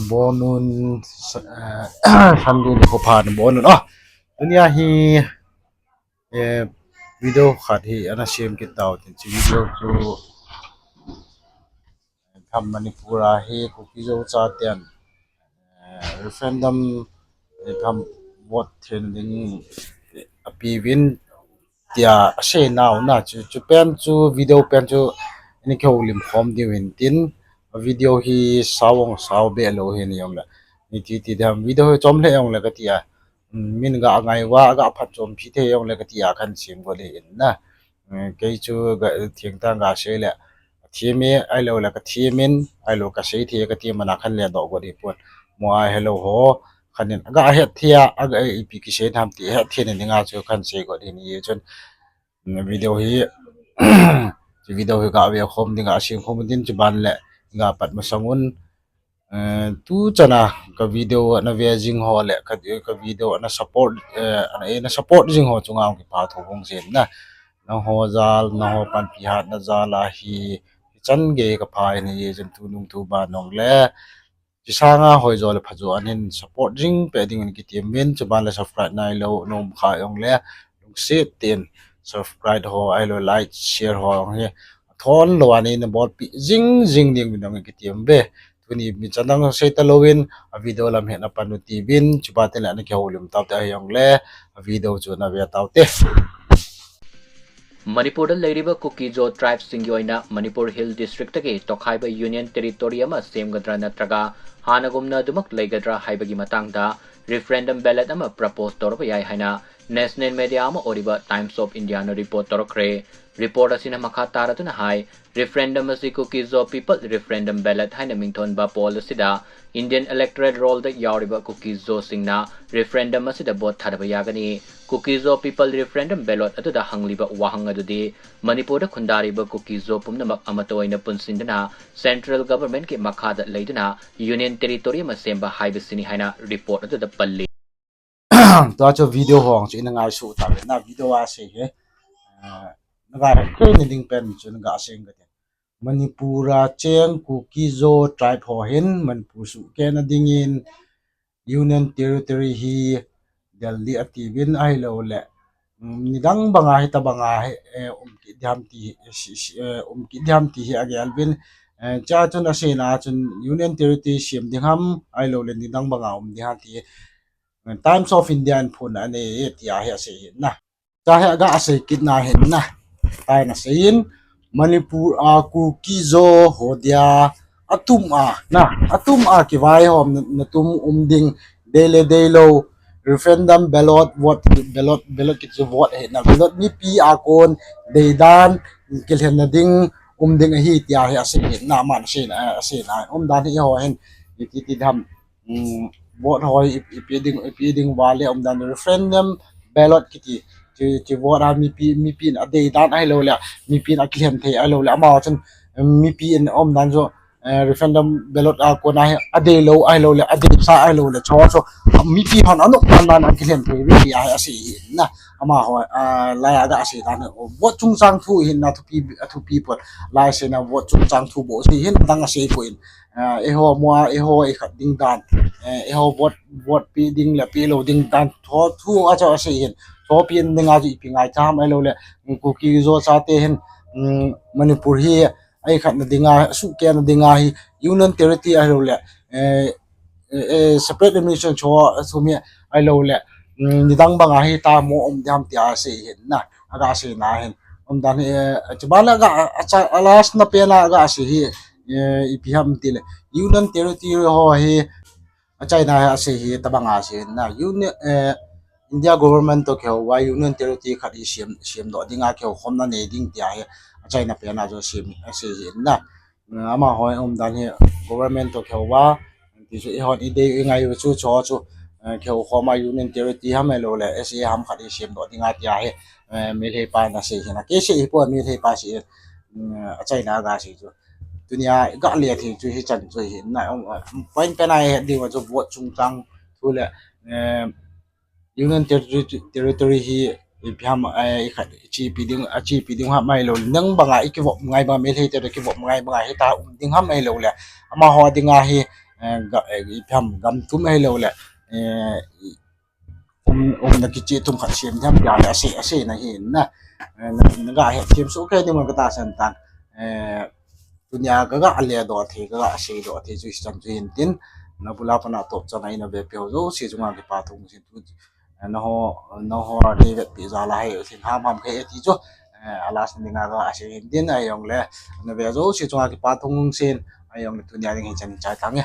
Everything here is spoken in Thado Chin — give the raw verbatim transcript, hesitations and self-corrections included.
Bonun, eh, Sunday nikho pha nabonun. Ah, tunia hi, eh, video khat hi ana sem kit tau tin, hiche video chu, eh, tham Manipur a hi Kuki-Zo chaten, eh, referendum, eh, tham vote theina ding, eh, apeuvin tia asei nau na chu, chu pen chu, video pen chu, ani kihoulim khom diu hin tin, a video hi sao ong sao be lou hin jongle, ni ti ti dam video hi chom le jongle kati a, um, min ga ngai uva, ga phatchompi thei jongle kati a kahin sem got ahin na. Um, kei chu ga, thengtah ga sei le, athem e, ahilou le kathem in, ahilou kasei thei kati mana kahin ledoh got ahipon. Mo a helou ho, khanin, aga het thei a, aga ipi kisei ham ti het thei na dinga chu kahin sei got ahin, hichun, mm, video hi, chu video hi ga ve khom ding, ga sem khom ding, chuban le ga pat masang un, eh, tu chana ka video ana ve jing ho le, ka, ka video ana support, eh, ana, ana support jing ho chunga kipathu hung jin na. Nangho jal, nangho panpi hatna jal a hi, hichan gei ka pha ahin, hichun tunung tuban jongle, hiche sanga hoijo le phajo ahin support jing pe ding in kitem in, chuban le subscribe nailou, nom kha jongle, lungset tah in subscribe ho, ahilou like, share ho jong hi, athon lou a nei na bolpi jing jing ding in jong kitem ve. Tuni mi chan dang sei talou in, a video lam hi na pan u tivin, chupa tin le ana kihoulim tau te ahi jongle, a video chu na ve tau te. Manipur da leiriba Kuki-Zo tribe singgi oina Manipur Hill District dagi tokhaiba Union Territory ama semgadra natraga hana gumna dumak leigadra haibagi matangda referendum ballot ama propose torba jai haina national media ama oriba Times of India na report torkre. Report asina makha tara tuna hai, referendum asi Kuki-Zo People Referendum Ballot haina mingthonba poll asida, Indian Electoral Roll da yauriba Kuki-Zo singna referendum asida vote thadaba jagani. Kuki-Zo People Referendum Ballot atuda hangliba wahang adudi, Manipur da khundariba Kuki-Zo pumnamak amatoina punsindana, Central Government ki makhada leidana, Union Territory ama semba haiba sini haina report atuda palli. Tua chu video hong chu ina ngai su ta ve na video a sei he. Ah, na ga khe ni ding pen chu na ga sei ga te. Manipur a cheng Kuki-Zo tribe ho hin Manipur suhkeh na dingin Union Territory hi Delhi ati vin ahilou le, mm, nidang banga hi ta banga hi, eh, um kit diham ti hi, si, si, eh, um kit diham ti hi agel vin, eh, cha chun asei na chun Union Territory sem ding ham ahilou le nidang banga um ding ham ti hi, eh, Times of India in phun anei ti ahi asei hin na. Cha hi aga asei kit na hin na. Tai na sei in Manipur a Kuki-Zo ho dia atum a na, atum a kivai hom na, na tum um ding dei le dei lou referendum ballot vote, ballot, ballot kiti chu vote ahi na, ballot mipi a kon dei dan kilhen na ding um ding ahi ti ahi asei hin na, aman asei na, asei na um dan hi ho hin iti ti dam, um, vote ho i, ipi ding, ipi ding vale um dan referendum ballot kiti, ti, ti vote a mipi, mipi in adei dan ahilou le, mipi in akilhen thei ahilou le, ama chun, um, mipi in um dan chu, eh, referendum ballot a kona hi adei lou ahilou le, adei sa ahilou le, cho, cho, mipi hon anop dan dan akilhen thei ve ti ahi asei hin na, ama ho, ah, lai aga asei dan, vote chungchang thu hin na thupi, athupi pon, lai sei na vote chungchang thu bou sei hin dang asei pon, ah, eiho mo a, eiho ikhat ding dan, eh, eiho vote, vote pe ding le pe lou ding dan, tho thu a cho asei hin, tho pe ding a chu ipi ngai cham ahilou le, Kuki-Zo chate hin, um, Manipur hi, Ai khat na dinga, suhkeh na dinga hi, Union Territory ahilou le, eh, eh, eh, separate administration cho, sumi ahilou le, mm, nidang banga hi ta mo um diam tia sei hin na, aga sei na hin. Um dan hi, eh, chuba le aga, a, a, a last na pen a aga sei hi, eh, ipi ham ti le. Union Territory ho hi, A China hi asei hi tabang a sei na, Union, eh, India government to keu va Union Territory khat hi siam, siam doh dinga keu khomna nei ding tia hi a China pen a jo siam, asei hi na. Ama hoi um dan hi government to keu va, ti chu i hon i dei i ngai u chu cho chu, eh, keu khoma Union Territory ham ahilou le, S A ham khat hi siam doh dinga tia hi, eh, Meitei pa na sei hi na. Kei sei hi po Meitei pa sei hi, mm, a China ga sei chu. Tunia ga le thei chu hi chan chu hi na, um, point pen a he ding chu vote chungchang thu le, eh, Union Territory, Territory hi ipi ham, eh, i khat, i chi pi ding, a chi pi ding ham ahilou le, nang banga i kivop ngai banga, Meitei te kivop ngai banga hi ta um ding ham ahilou le, amaho dinga hi, eh, ga, eh, ipi ham gam tum ahilou le, eh, i, um, umna kicheh tum khat sem diham tia le asei, asei na hi na. Eh, na, na ga het them soh kei ding mo ka tahsan tan. Eh, tunia ka ga le doh thei, ka ga sei doh thei chu hichan chu hin tin, na bula pat a top chan a eina vepi ho jouse chunga kipa thu hung sin tu, eh, nangho, nangho nei vetpeh jal a hi lhing ham ham kei e ti chu, eh, a last na dinga ka ga sei hin tin, ahijongle, na ve jouse chunga kipa thu hung sin, ahijongle tunia ding hichan chai tange.